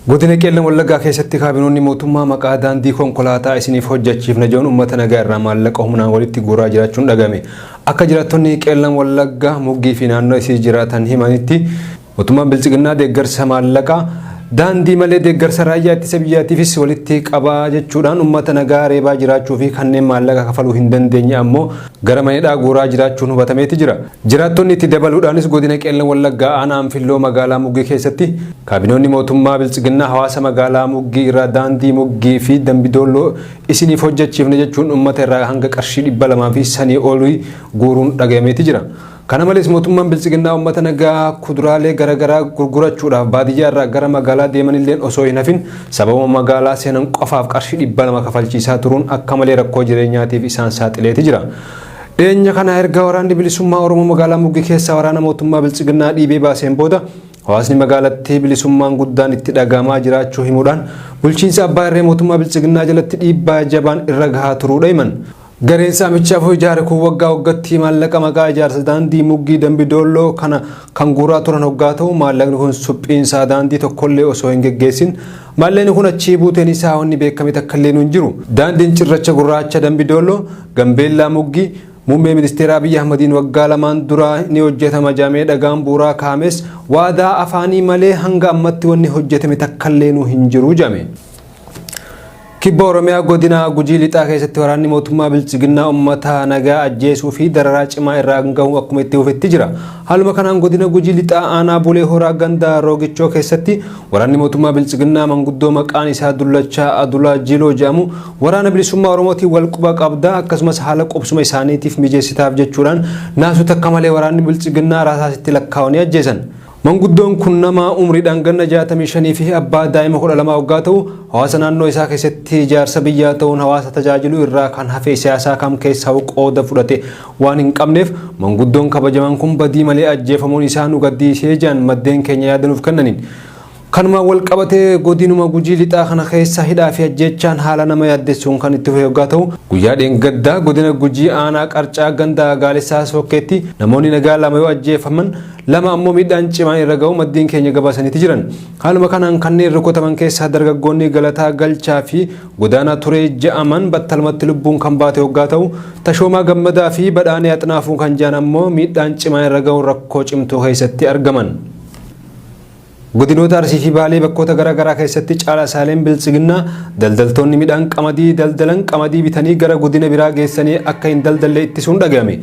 Godina Qeellam Wallaggaa keessatti kaabinoonni mootummaa maqaa daandii konkolaataa isiniif hojjechiifna jedhuun uummata nagaa irraa maallaqa humnaan walitti guuraa jiraachuun dhagame. Akka jiraattonni Qeellam Wallaggaa Muggii fi naannoo isii jiraatan himanitti, mootummaan Biltsiginnaa deeggarsa maallaqaa daandii malee deeggarsa raayyaa ittisa biyyaatiifis walitti qabaa jechuudhaan uummata nagaa reebaa jiraachuu fi kanneen maallaqa kafaluu hin dandeenye ammoo gara mana hidhaa guuraa jiraachuun hubatameeti jira. Jiraattonni itti dabaluudhaanis godina Qeellam Wallaggaa aanaa Anfilloo magaalaa Muggii keessatti kaabinoonni mootummaa Biltsiginnaa hawaasa magaalaa Muggii irraa daandii Muggii fi Dambidoolloo isiniif hojjechiifne jechuun uummata irraa hanga qarshii 200 fi sanii olii guuruun dhagayameeti jira. Kana malees mootummaan Biltsiginnaa uummata nagaa kuduraalee garaagaraa gurgurachuudhaaf baadiyyaa irraa gara magaalaa deeman illeen osoo hin hafin sababa magaalaa seenan qofaaf qarshii 200 kafalchiisaa turuun akka malee rakkoo jireenyaatiif isaan saaxileeti jira. Dhiyeenya kana erga waraanni bilisummaa Oromoo magaalaa Muggii keessaa waraana mootummaa Biltsiginnaa dhiibee baaseen booda hawaasni magaalattii bilisummaan guddaan itti dhagahamaa jiraachuu himuudhaan bulchiinsa abbaa irree mootummaa Biltsiginnaa jalatti dhiibbaa jabaan irra gahaa turuudha himan. Gareen saamichaaf ijaare kun waggaa waggaatti maallaqa maqaa ijaarsa daandii Muggii Dambidoolloo kana kan guuraa turan hoggaa ta'u, maallaqni kun suphiinsaa daandii tokkollee osoo hin geggeessin maallaqni kun achii buuteen isaa wanni beekame takkallee hin jiru. Daandiin cirracha gurraacha Dambidoolloo Gambeellaa Muggii muummee ministeera Abiyyi Ahmadiin waggaa lamaan dura ni hojjetama jedhamee dhagaan bu'uuraa kaa'ames waadaa afaanii malee hanga ammatti wanni hojjetame takkallee nu hin jiru jedhame. Kibba Oromiyaa godina Gujii Lixaa keessatti waraanni mootummaa Biltsiginnaa uummata nagaa ajjeesuu fi dararaa cimaa irraa gahu akkuma itti fufetti jira. Haaluma kanaan godina Gujii Lixaa aanaa Bulee Horaa ganda Roogichoo keessatti waraanni mootummaa Biltsiginnaa manguddoo maqaan isaa Dullachaa Adulaa Jiloo jedhamu waraana bilisummaa Oromootiin wal quba qabda, akkasumas haala qubsuma isaaniitiif mijeessitaaf jechuudhaan naasuu takka malee waraanni Biltsiginnaa raasaasitti lakkaa'anii ajjeesan. Manguddoon kun nama umriidhaan ganna 65 fi abbaa daa'ima 12 waggaa ta'u, hawaasa naannoo isaa keessatti ijaarsa biyyaa ta'uun hawaasa tajaajiluu irraa kan hafe siyaasaa kam keessaa qooda fudhate waan hin qabneef, manguddoon kabajaman kun badii malee ajjeefamuun isaa nu gaddisiisee jiran maddeen keenya yaada nuuf kennaniin. Kanumaan wal qabatee godinuma Gujii Lixaa kana keessa hidhaa fi ajjeechaan haala nama yaaddessuun kan itti fufe yoggaa ta'u, guyyaa dheengaddaa godina Gujii aanaa Qarcaa ganda Gaalessaa Sookkeetti namoonni nagaa lama yoo ajjeefaman, lama ammoo miidhaan cimaan irra ga'u maddeen keenya gabaasaniiti jiran. Haaluma kanaan kanneen rukutaman keessaa dargaggoonni Galataa Galchaa fi Godaanaa Turee ja'aman battalumatti lubbuun kan baate hoggaa ta'u, Tashoomaa Gammadaa fi Badhaanee Axinaafuu kan ja'an ammoo miidhaan cimaan irra ga'uun rakkoo cimtuu keessatti argaman. Godinoota Arsii fi Baalee bakkoota garaa garaa keessatti caalaa Biltsiginnaa daldaltoonni midhaan qamadii daldalan qamadii bitanii gara godina biraa geessanii akka hin daldalle ittisuun dhagahame.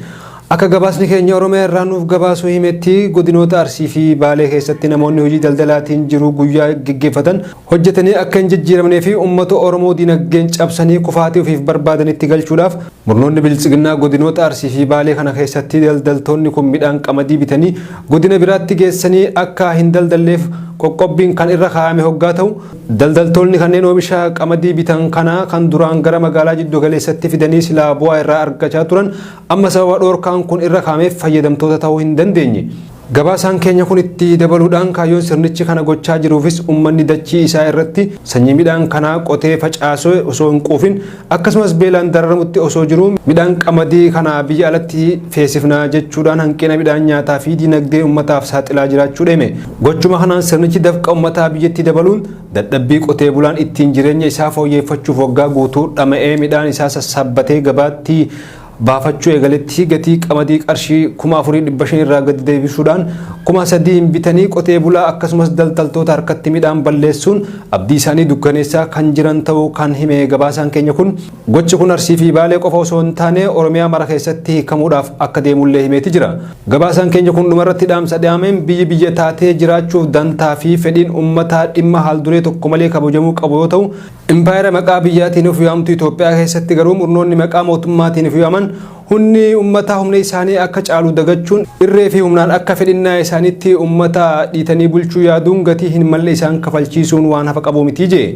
Akka gabaasni keenya Oromiyaa irraa nuuf gabaasuu himetti, godinoota Arsii fi Baalee keessatti namoonni hojii daldalaatiin jiru guyyaa geggeeffatan hojjetanii akka hin jijjiiramnee fi uummata Oromoo dinagdeen cabsanii kufaatii ofiif barbaadanitti galchuudhaaf murnoonni Biltsiginnaa godinoota Arsii fi Baalee kana keessatti daldaltoonni kun midhaan qamadii bitanii godina biraatti geessanii akka hin daldalleef qoqqobbiin kan irra kaa'ame hoggaa ta'u, daldaltoonni kanneen oomisha qamadii bitan kana kan duraan gara magaalaa jiddu galeessatti fidanii silaa bu'aa irraa argachaa turan amma sababa dhoorkaan kun irra kaa'ameef fayyadamtoota ta'uu hin dandeenye. Gabaasaan keenya kun itti dabaluudhaan kaayyoon sirnichi kana gochaa jiruufis uummanni dachii isaa irratti sanyii midhaan kanaa qotee facaasee osoo hin quufin, akkasumas beelaan dararamutti osoo jiruu, midhaan qamadii kana biyya alatti feesifna jechuudhaan hanqina midhaan nyaataa fi dinagdee uummataaf saaxilaa jiraachuu dheeme. Gochuma kanaan sirnichi dafqa uummataa biyyatti dabaluun dadhabbii qotee bulaan ittiin jireenya isaa fooyyeffachuuf waggaa guutuu dhama'ee midhaan isaa sassaabbatee gabaatti baafachuu eegaletti gatii qamadii qarshii 4,500 irraa gadi deebisuudhaan 3,000 bitanii qotee bulaa akkasumas daldaltoota harkatti midhaan balleessuun abdii isaanii dukkaneessaa kan jiran ta'uu kan hime gabaasaan keenya kun, gochi kun Arsii fi Baalee qofa osoo hin taane Oromiyaa mara keessatti hiikamuudhaaf akka deemullee himeeti jira. Gabaasaan keenya kun dhumarratti dhaamsa dhaameen, biyyi biyya taatee jiraachuuf dantaa fi fedhiin uummataa dhimma haalduree tokko malee kabajamuu qabu yoo ta'u, impaayera maqaa biyyaatiin of waamtu Itoophiyaa keessatti garuu murnoonni maqaa mootummaatiin of waaman humni uummataa humna isaanii akka caalu dagachuun irree fi humnaan akka fedhinnaa isaaniitti uummata dhiitanii bulchuu yaaduun gatii hin malle isaan kafalchiisuun waan hafa qabu miti jee.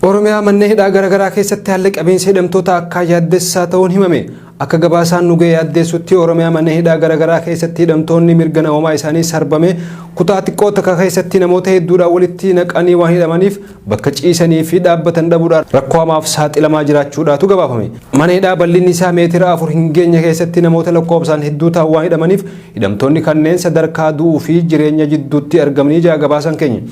Oromiyaa manneen hidhaa garaagaraa keessatti haalli qabiinsa hidhamtoota akka yaaddessaa ta'uun himame. Akka gabaasaan nu ga'e addeessutti, Oromiyaa mana hidhaa garaagaraa keessatti hidhamtoonni mirga namoomaa isaanii sarbame kutaa xiqqoo takka keessatti namoota hedduudhaan walitti naqanii waan hidhamaniif bakka ciisanii fi dhaabbatan dhabuudhaan rakkoo hamaaf saaxilamaa jiraachuudhaatu gabaafame. Mana hidhaa bal'inni isaa meetira 4 hin geenye keessatti namoota lakkoofsaan hedduu ta'an waan hidhamaniif hidhamtoonni kanneen sadarkaa du'uu fi jireenya jidduutti argamanii jira gabaasan keenya.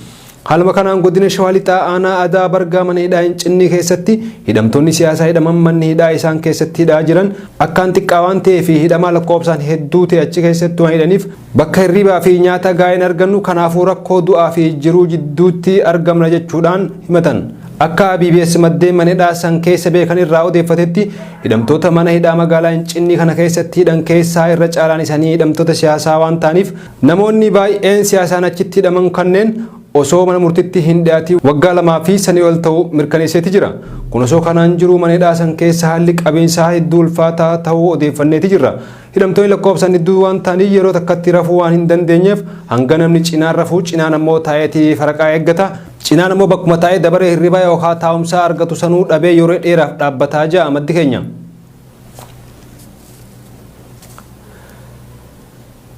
Haaluma kanaan godina Shawaa Lixaa aanaa Adaa Bargaa mana hidhaa Hincinnii keessatti hidhamtoonni siyaasaa hidhaman manni hidhaa isaan keessatti hidhaa jiran akkaan xiqqaa waan ta'ee fi hidhamaa lakkoofsaan hedduu ta'e achi keessatti waan hidhaniif bakka hirribaa fi nyaata gahaa hin argannu, kanaafuu rakkoo du'aa fi jiruu jidduutti argamna jechuudhaan himatan. Akka BBS maddeen mana hidhaa san keessa beekan irraa odeeffatetti, hidhamtoota mana hidhaa magaalaa Hincinnii kana keessatti hidhan keessaa irra caalaan isaanii hidhamtoota siyaasaa waan ta'aniif namoonni baay'een siyaasaan achitti hidhaman kanneen osoo mana murtitti hin dhiyaatiin waggaa 2 fi sanii ol ta'uu mirkaneesseeti jira. Kun osoo kanaan jiru mana hidhaa san keessa haalli qabeensaa hedduu ulfaataa ta'uu odeeffanneeti jirra. Hidhamtoonni lakkoofsaan hedduu waan ta'aniif yeroo takkatti rafuu waan hin dandeenyeef hanga namni cinaan rafuu cinaan ammoo taa'eeti faraqaa eeggata. Cinaan ammoo bakkuma taa'ee dabaree hirribaa yookaan taa'umsaa argatu sanuu dhabee yeroo dheeraaf dhaabbataa jira maddi keenya.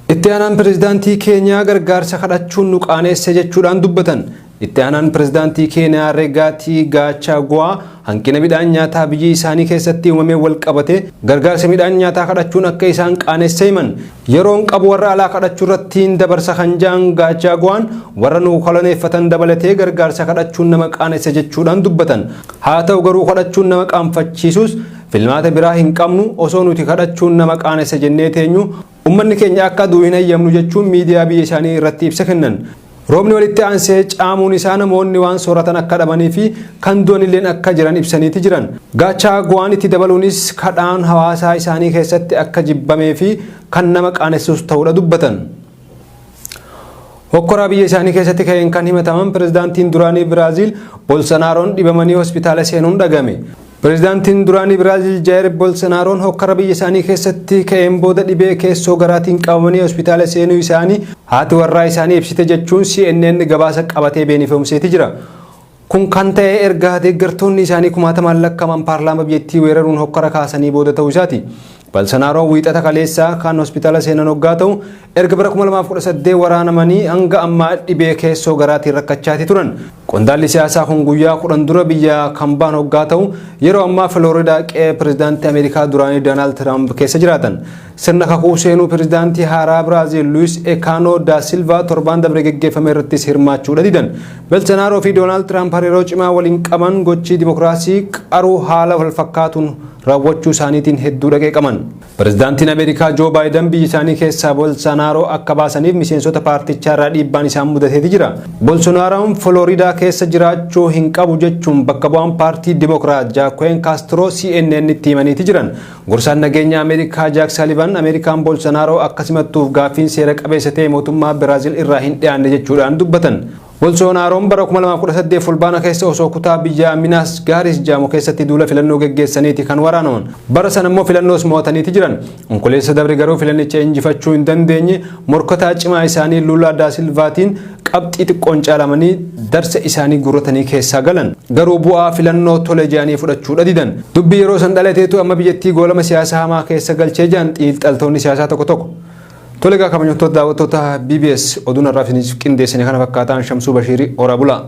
Itti aanaan pirezidaantii Keeniyaa gargaarsa kadhachuun nu qaaneesse jechuudhaan dubbatan. Itti aanaan pirezidaantii Keeniyaa Regaatii Gaachaaguwaa hanqina midhaan nyaataa biyyi isaanii keessatti uumamee wal qabate gargaarsa midhaan nyaataa kadhachuun akka isaan qaanesse himan. Yeroon qabu warra alaa kadhachuu irratti hin dabarsa kan ja'an Gaachaaguwaan, warra nu koloneeffatan dabalatee gargaarsa kadhachuun nama qaanesse jechuudhaan dubbatan. Haa ta'u garuu kadhachuun nama qaanfachiisus filmaata biraa hin qabnu, osoo nuti kadhachuun nama qaanessa jennee teenyu ummanni keenya akka du'u hin hayyamnu jechuun miidiyaa biyya isaanii irratti ibsa kennan. Roobni walitti aansee caamuun isaa namoonni waan sooratan akka dhabanii fi kan du'an illeen akka jiran ibsaniiti jiran. Gaachaaguwaan itti dabaluunis kadhaan hawaasaa isaanii keessatti akka jibbamee fi kan nama qaanessus ta'uudha dubbatan. Hokkoraa biyya isaanii keessatti ka'een kan himataman pirezidaantiin duraanii Biraaziil Bolsonaaroon dhibamanii hospitaala seenuun dhagame. Pirezidaantiin duraanii Biraaziil Jaayir Bolsonaaroon hokkara biyya isaanii keessatti ka'een booda dhibee keessoo garaatiin qabamanii hospitaala seenuu isaanii haati warraa isaanii ibsite jechuun CNN gabaasa qabatee beenifoomseeti jira. Kun kan ta'e erga deeggartoonni isaanii kumaatamaan lakkaa'aman paarlaamaa biyyattii weeraruun hokkara kaasanii booda ta'uu isaati. Bolsonaaroon Wiixata kaleessaa kan hospitaala seenan hoggaa ta'u, erga bara 2018 waraanamanii hanga ammaa dhibee keessoo garaatiin rakkachaati turan. Qondaalli siyaasaa kun guyyaa 10 dura biyya kan ba'an hoggaa ta'u, yeroo ammaa Filooridaa qe'ee pirezidaantii Ameerikaa duraanii Doonaald Tiraamp keessa jiraatan. Sirna kakuu seenuu pirezidaantii haaraa Biraaziil Luis Ekaanoo da Silvaa torbaan dabre geggeeffame irrattis hirmaachuudha didan. Bolsonaaroo fi Doonaald Tiraamp hariiroo cimaa waliin qaban gochii dimokiraasii qaruu haala wal fakkaatuun raawwachuu isaaniitiin hedduu dhaqeeqaman. Pirezidaantiin Ameerikaa Joo Baayiden biyya isaanii keessaa Bolsonaaroo akka baasaniif miseensota paartichaa irraa dhiibbaan isaan mudateeti jira. Bolsonaaroon Filooridaa keessa jiraachuu hin qabu jechuun bakka bu'aan paartii Dimokiraat Jaakween Kaastiroo CNN itti himaniiti jiran. Gorsaan nageenya Ameerikaa Jaak Saalivan Ameerikaan Bolsonaaroo akka simattuuf gaaffiin seera qabeessa ta'e mootummaa Biraazil irraa hin dhiyaanne jechuudhaan dubbatan. Bolsonaaroon bara 2018 Fulbaana keessa osoo kutaa biyyaa Minaas Gaaris jedhamu keessatti duula filannoo geggeessaniiti kan waraanaman. Bara sana immoo filannoos mo'ataniiti jiran. Onkoleessa dabre garuu filannicha injifachuu hin dandeenye, morkataa cimaa isaanii Lula da Silvaatiin qabxii xiqqoon caalamanii darsa isaanii guurratanii keessaa galan. Garuu bu'aa filannoo tole jedhanii fudhachuudha didan. Dubbii yeroo san dhalateetu amma biyyattii goolama siyaasaa hamaa keessa galchee jedhan xiinxaltoonni siyaasaa tokko tokko. Tole egaa, kabajamtoota daawwattoota BBS, oduun har'aaf isiniif qindeessine kana fakkaataan. Shamsuu Bashiirii, horaa bulaa.